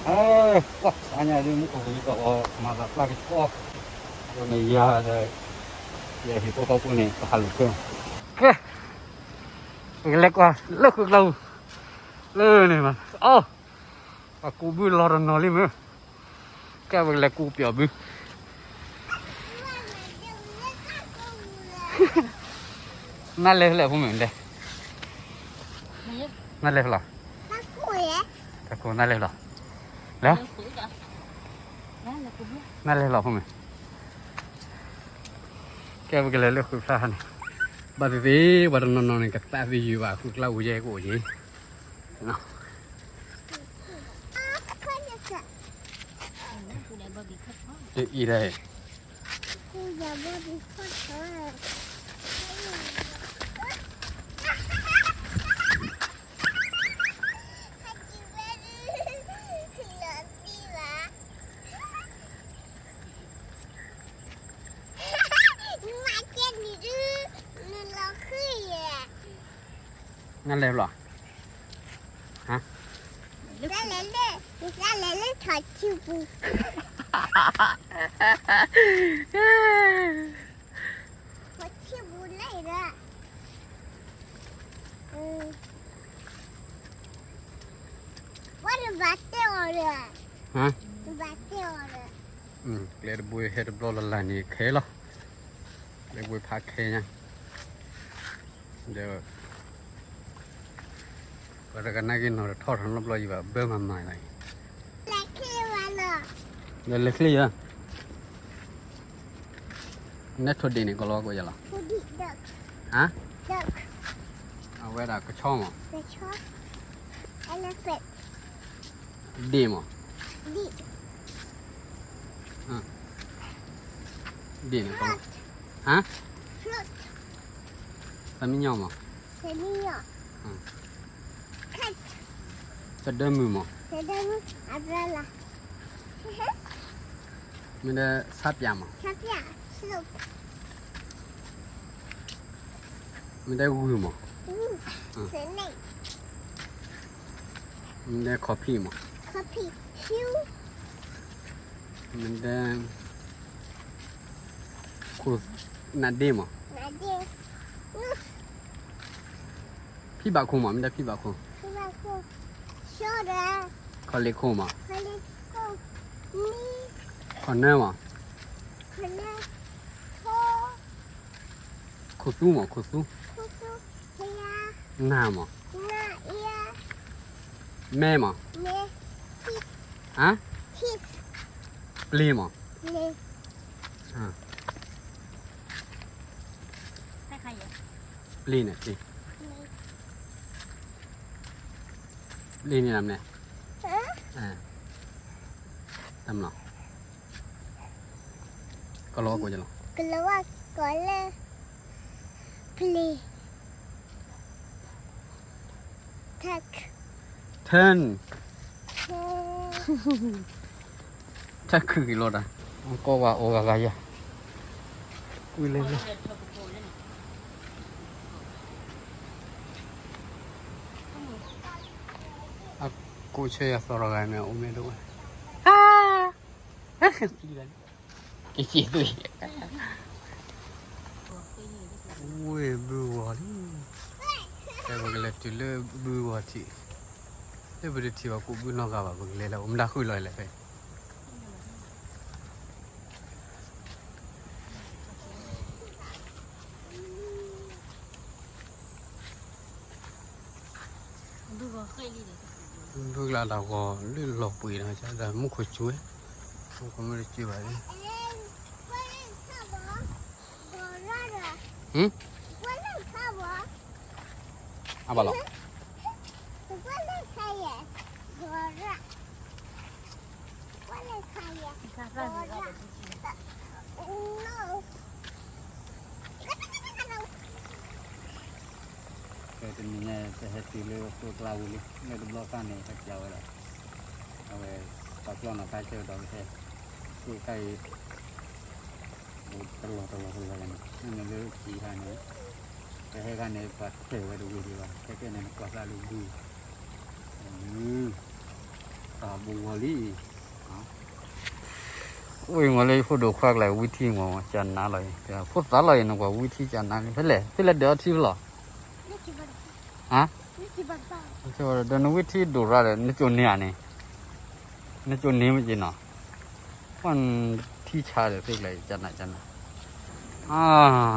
အၢ ပှၤညါဒ်မူခိၣ်ကလံၤကီၢ်အီၤ မၤသးပှၢ်ကဆှီ, ဒီးမ့ၢ်ယၤဒီး ယဟံၣ်ဖိဃီဖိန့ၣ် ပဟးလိာ်ကွဲ, ကဲ, ပကလဲၤကွၢ်လၢဃုာ်ကျါပူၤ, လၢန့ၣ်မး, အိ, ပှၤကူးဘုလီၤတနီၤလံမ့ၢ်, ကဲပကလဲၤကူးပျီၣ်ဘု နလဲၤဖဲလဲၣ်ဖိမုၣ်ဒဲး, နလဲၤဖဲလဲၣ်, နလဲၤဖဲလဲၣ်, လဲၤ, နလဲၤဖဲလဲၣ်ဖိမုၣ်, ကဲပကလဲၤလၢဃုာ်ဖျါဟါန့ၣ်, ဘၣ်သ့ၣ်သ့ၣ် ပှၤတနီၤနီၤန့ၣ် ကသးသယုၢ်ဘၣ် ဃုာ်ကျါပူၤယဲကအိၣ်က့ၤ တအံၤဒၣ် နလဲၤဘျီ, ဟါ, လဲၤလၢထီၣ်ဆူပူၤ, ထီၣ်ဆူပူၤလၢဒီး, ပှၤတဘၣ်တဲအီၤဒီး, ဟါ, တဘၣ်တဲအီၤဒီး, ကျဲတဘိဟဲတဘျီလၢ်လၢ်န့ၣ်ခဲလီၤ, ကျဲတဘိဖးခဲညါ, ဒီး ပှၤတကနါက့ၤနီၤထီၣ်ထီၣ်နီတဘျီယံၤဘၣ် ဘၢမၤမၤလီၤအံၤ, ဒီးလဲၤချ့ယၤ, နဲထိၣ်ဒ့ၣ်န့ၣ် ကလီၤကွံာ်ယၤလီၤ, ဟါ, အဝဲဒၣ်ကဆီမး, ဒ့ၣ်မး, ဒ့ၣ်န့ၣ်, ဟါ, သမံညီမး, သဒၢမုၢ်မး, မ့ၢ်ဒဲဆါပၠးမး, မ့ၢ်ဒဲဂုၢ်မး, မ့ၢ်ဒဲခီၣ်ဖံးမး, မ့ၢ်ဒဲ ခိၣ်နၢ်ဒ့မး, ဖံဘၣ်ခိၣ်မး မ့ၢ်ဒဲဖံဘၣ်ခိၣ်, ခီၣ်လ့ၣ်ခိၣ်မး, ခီၣ်နၢမး, ခိၣ်သူမး ခိၣ်သူ, နၢ်မး, မဲမး, ဟါ, ပျ့ၤမး, ပျ့ၤန့ၣ်, ပျ့ၤန့ၣ်လီၤမ့ၢ်, တၢ်မလီၤ, ကလီၤဝါကိးလၢ, ကလီၤဝါကိးလၢ, ပျ့ၤ turn, ထၢခုၣ်က့ၤလီၤတၢ်, ကီဝါအီၣ်ဂၤဂၤယၤ, ကွံာ်လဲၤလၢ, အကိးဆၢယၤသီၣ်တဂၤန့ၣ် အိၣ်မ့ၢ်ဒိၣ်ဝဲ, ဟါ, က့ၤက့ၤသွံၣ်, ဝ့ၢ်ဘုဂီၤလံ, ဖဲပကလဲၤတုၤလၢဘုဂီၤထံး, လၢပတထံၣ်ဘၣ်ကူးဘုနီတဂၤဘၣ် ပကလဲၤလၢအိၣ်မတၤဃုာ်လီၤလဲၣ်ဖဲ ဘုကျါတၢ်ဂီၤလၢလီၤပှံၤဒီး ဒ်မူခိၣ်စူၤဝဲ, မူခိၣ်မ့ၢ်တစူၤဘၣ်, အဘၣ်လီၤ, တနံၤညါ ပဟဲတုၤလၢဃုာ်ကျါပူၤလံ, လၢတဘျီဃီန့ၣ် ဟဲပၠးဝဲဒၣ်, အဝဲ ပှၤကျီၢ်နီၢ်ကါဆၢကတီၢ်ကဟဲ, ဃုာ်ခါအံၤ တလီၢ်တလီၢ်တလီၢ်န့ၣ် မ့မ့ၢ်လၢခံခါန့ၣ်, ပဟဲခါန့ၣ် ပှၤထဲးဝဲတဝံၤဒံးဘၣ်, ခဲကဲန့ၣ် နကွၢ်သးလၢဘု, ဘု, ပ ဘိဂီၤလံ, အိၣ်အံၤမ့ၢ်လၢယဖိဒိၣ်ခွါကျါ ဝံထံမ့ၢ်ကၠးနါလီၤအံၤ, ဖိသၣ်လီၤအံၤ နကွၢ်ဝံထံကၠးနါလံ ဖဲလဲၣ် ဖဲလဲၣ်ဒၢးအီထံဖဲလဲၣ်, ဟါ, ဒီးနဝံထံဒိၣ်ရါဒီး နကၠိၣ်န့ၢ်ဧါန့ၣ်, နကၠိၣ်န့ၢ်မ့ၢ်က့ၤနီၤ, ပှၢ်ထံဆါဒီးသ့ကျါအံၤ ကၠးနါကၠးနါ,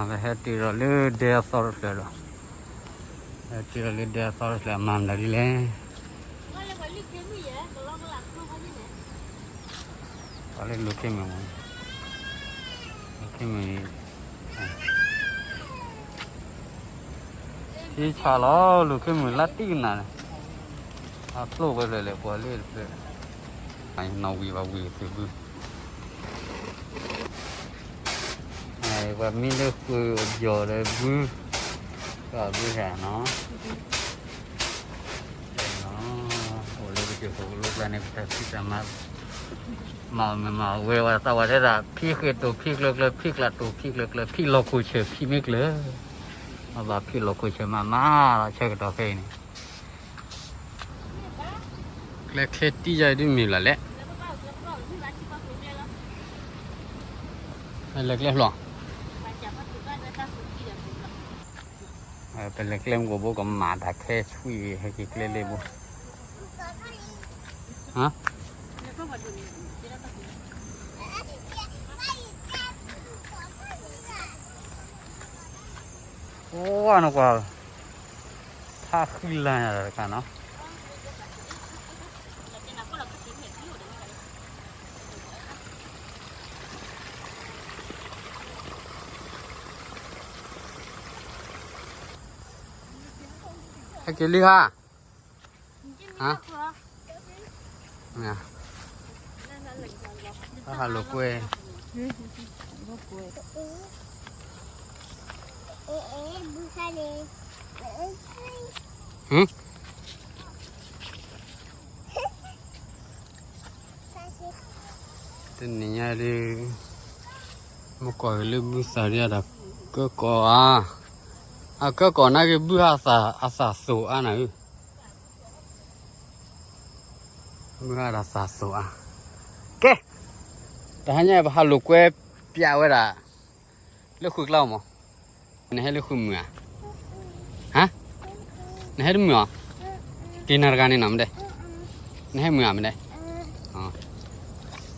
ပဟဲတုၤဒီးလၢဒဲအသီတဖျၢၣ်ဒီး, ဟဲတုၤဒီးလၢဒဲအသီတဖျၢၣ် အမၤမနုၤဒ်လဲၣ် ပှၤလၢလူၤခ့မုၢ်မ့ၢ်, လူၤခ့မုၢ်, ထံဆါလီၤ လူၤခ့မုၢ်လါတံၢ်ကနၣ်န့ၣ်, အဖျိဝဲလၢာ်လၢာ်ပှၤလၢတဖျၢၣ်, နီၣ်ဝံၤဘၣ်ဝံၤသုးဘု, ပှၤမံလၢဃုာ်အယီၤဒီးဘု, ကဘုဟဲနီၤ အိၣ်လၢကစၢၢ်ခိၣ်ကလိကျါန့ၣ် ပတၢ်ဖံးတၢ်မၤ, မၤမ့ၢ်မၤဝဲဝဲသးဝဲတဲဒၣ် ဖံဃ့ၢ်တိၢ်ဖံကျၢၤကျၢၤ ဖံကျးတိၢ်ဖံကျၢၤကျၢၤ ဖံလီၤခိၣ်ဆၢၣ်ဖံမ့ၢ်ကျၢၤ, အဘၣ်ဖံလီၤခိၣ်ဆၢၣ်မးမးလီၤ ဆၢကတီၢ်ဖဲအံၤန့ၣ်, ကျဲခဲတံၢ်ယါအံၤဒ်မ့ၢ်လီၤလဲၣ်, လဲၤကျဲဖျီ ပလဲၤကျဲမုၢ်ကဘိကမၤတၢ်ခဲဆှံ ဟဲက့ၤကျဲလ့ဘိ, ဟါ, အိနကွၢ်, ဖးဃံလၤတခါနီၤ ဟဲက့ၤလံဟါ, ဟါ, ဟးလိာ်ကွဲ, ဟမ် တနံၤညါဒ် မ့ၢ်ကီၢ်ဂ့ၤလၢဘုသးဒ်အတၢ်ကၢကီၢ်ဧါ, အကၢကီၢ်နာ်က့ၤဘုအသးသိၣ်အါနၤဧၢ, ဘုအတၢ်သးသိၣ်အါ, ကဲ, တဟါညါပဟးလိာ်ကွဲပျးဝဲဒၣ် လၢဃုာ်ကျါအီၤမး, နဟဲလၢဃုာ်မုာ်ဧါ, ဟါ, နဟဲတမုာ်အီၤ, က့ၤနၤတဂၤန့ၣ်နီၤမ့ၢ်ဒဲး, နဟဲမုာ်ဧါမ့ၢ်ဒဲး,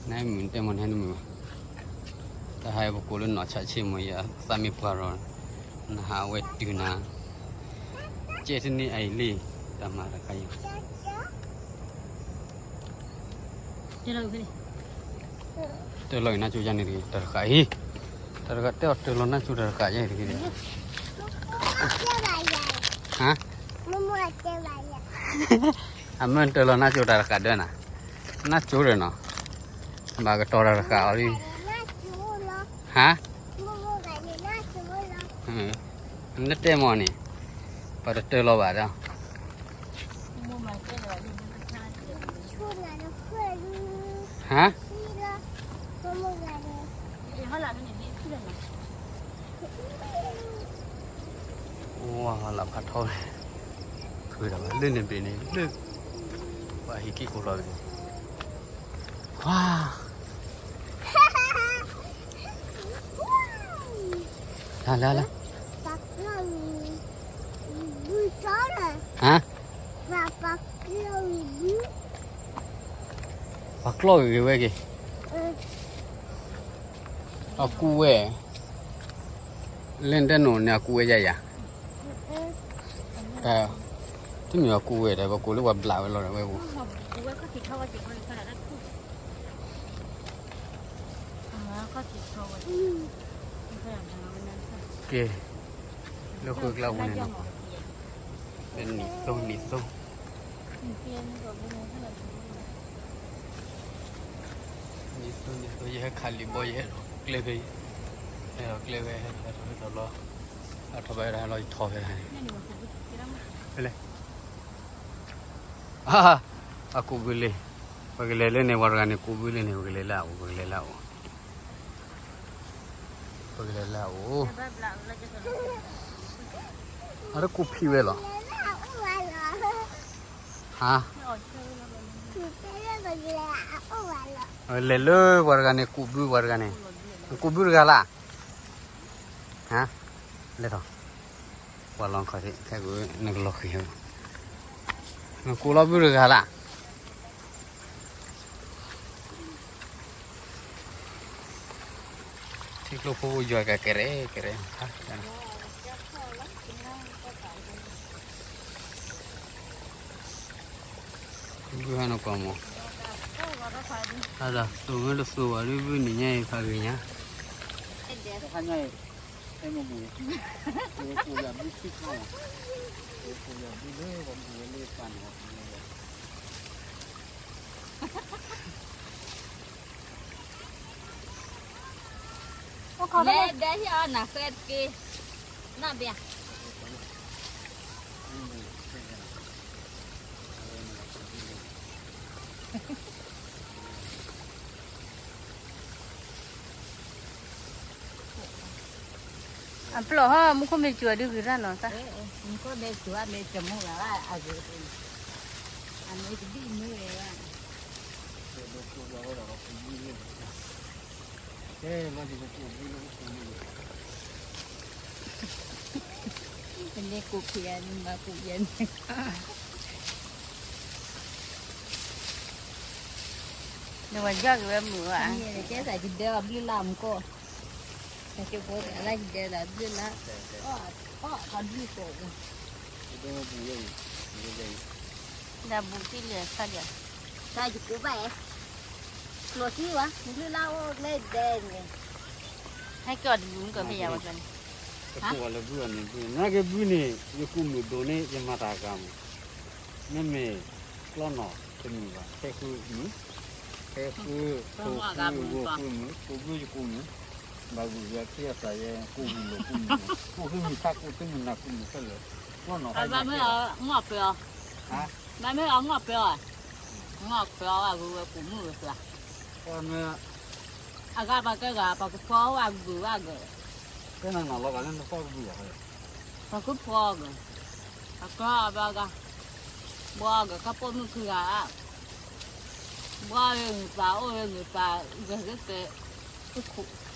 နဟဲမုာ်တဲမး နဟဲတမုာ်ဘၣ်, တဟါအံၤပကိးလၢနီၢ်ဆးဆ့မး ယသးမ့ၢ်ပှၢ်ရီၤ, နဟးအဝဲတုၤနၤ, ကဲတန့ၢ်အံၤလံ, တၢ်မၤတခါအံၤ တဲလီၤအံၤနၢ်ကၠိယါန့ၣ်တဂ့ၤ တၢ်တဃာ်အံၤ, တၢ်တဃာ်တဲအီၤတဲလီၤနၢ်ကၠိတၢ်တဃာ်ယါအံၤတဂ့ၤ, ဟါ, အမ့ၢ်တဲလီၤနၢ်ကၠိတၢ်တဃာ်ဒၢနၤ, နၢ်ကၠိဒီးနီၤ, ဘၣ်ကတီၤတၢ်တဃာ်အီၤလံ, ဟါ နတဲမီၤန့ၣ်, ပှၤတတၢလီၤဘၣ်ဒီး, ဟါ, ဝါလၢဖးထီဝဲ, ဃုာ်ဒီးလၢန့ၣ်ဘ့ၣ်န့ၣ်လၢ, ပှၤဟံးက့ၤကိးလီၤဘ့ၣ်, ဝါ လၢလၢလၢ, ဟါ, ပှၤကျီၢ်ဂ့ၤဂ့ၤဝဲက့ၤ, အကူဝဲ, လၢနတဲနိၣ်န့ၣ် အကူဝဲယၤယၤ, တမ့ၢ်အကူဝဲဒီး ပကိးလၢပှၤဘျးဝဲလီၤဒီးဝဲပူၤ ကဲ, လၢဃုာ်ကျါပူၤန့ၣ်နီၤ, လၢနံၣ်သိနံၣ်သိ, နံၣ်သိနံၣ်သိ ယဟဲခးလံာ်ဘီ ယဟဲထီၣ်ကျဲဖဲ, ဟဲထီၣ်ကျဲဖဲ ဟဲထီၣ်ဟဲထီၣ်လီၤ, ဟဲထီၣ်ဘၣ်ဝဲဒၣ်လီၤ ယထီၣ်ဖဲဒၣ်န့ၣ်, ဖဲလဲၣ် အကူးဘုလ့ၤ, ပကလဲၤလၢန့ၣ် ပှၤတဂၤန့ၣ် ကူးဘုလ့ၤန့ၣ် ပကလဲၤလၢအအိၣ် ပကလဲၤလၢအအိၣ်, ပကလဲၤလၢအအိၣ်, အတကူးဖံးဝဲလီၤ, ဟါ, လဲၤလၢပှၤတဂၤန့ၣ် ကူးဘုပှၤတဂၤန့ၣ်, နကူးဘုတဂၤလၢ်, ဟါ, လဲၤထီၣ်, ပှၤလီၤခီၣ်ထံး ခဲကိးနကလီၤဃံၤ, နကူးလီၤဘုတဂၤလၢ်. ထံကျိဖိယွၤကကရဲကရဲ, ဘုဟဲနကွၢ်မး, တၢ်ဒၣ်သိးမ့ၢ်တသိးဘၣ်ဒ်ဘုန့ၣ်ညါအံၤဖးဂ့ၤညါ, တခါညါအံၤ, အဲမဘူ, ယဘူလၢပှၤဘူဝဲလၢပၢ်န့ၣ်, လဲၤဒဲးဟံၣ်အီၤနၤဃဲတက့ၢ်, နဘၣ် အပျိၢ်ဟီ မူခိၣ်မ့ၢ်စူၤအီၤဒုးဂ့ၤတၢ်နီၤ, မူခိၣ်မ့ၢ်စူၤအမ့ၢ်တမူဂၤဘၣ်အဂ့ၤ, အမ့ၢ်တဘံၣ်မူဂၤဘၣ်. ပန့ၢ်ကူးဖံးယၤန့ၣ် မၤကူးယဲန့ၣ်, နဝဲယီၢ်က့ၤဝဲမုာ်ဘၣ်, ကဲသးယဒၢအဘျုးလၢမူခိၣ်, ကၠိဖိသးလၢယဒၢသးဘျုးလၢ, အီၣ်အီၣ်အီၣ်ဒုးကိး, ဒၣ်ဘူးထံၣ်လဲၤခါဒံး, တၢ်ယကူးဘၣ်, ကျိၤသံဝဲ, ဘျုးလၢအိၣ်ကျဲဒဲန့ၣ်, ဟဲက့ၤအီၤတဘူးကဖဲယၤဝဲန့ၣ်, တကူးဝဲလၢဘုအန့ၣ်ဘု, နာ်က့ဘုန့ၣ် ယကူးမုာ်ဒိၣ်န့ၣ် ယမၤတၢ်ဂၤမး, မ့မ့ၢ်ကျီနီၢ်တမုာ်ဘၣ်, ဟဲဃုမုာ်, ဟဲဃု, ဟဲဃုဂီၤဃုမုာ်, ကူးဘုယကူးမုာ်, ဘၣ်ဂုာ်ယၤခ့အသးယဲ ကူးဝံၤလိာ်ကူးမုာ်, ကူးဃုမုာ်သၣ်ကူးသ့ၣ်မုာ်နၤကူးမုာ်ခဲလၢာ်, ကျီနီၢ်, ဘၣ်မ့ၢ်အီၤငီၢ်ပှဲၤအီၤ, ဘၣ်မ့ၢ်အီၤငီၢ်ပှဲၤအီၤ, ငီၢ်ပှဲၤအီၤအဂုၤဝဲကူးမုာ်ဝဲသၢ, အဂၤပှၤကဂၤ ပှၤကဖီဝဲအဂုၤဘၣ်ဂၤ, တဲနၤနီၢ်လီၤဂာ်လၢနဖီကဂုၤဂၤ, ပှၤကဖီဂၤ, ပှၤကဖီဘၣ်ဂၤ, ဘှီဂၤ ခီပိာ်မုၣ်ခုဂၤ, ဘှီဂၤဂုၤပာ်အိၣ်ဂၤဂုၤပာ်, ဂဲၤကဲ, တခိၣ်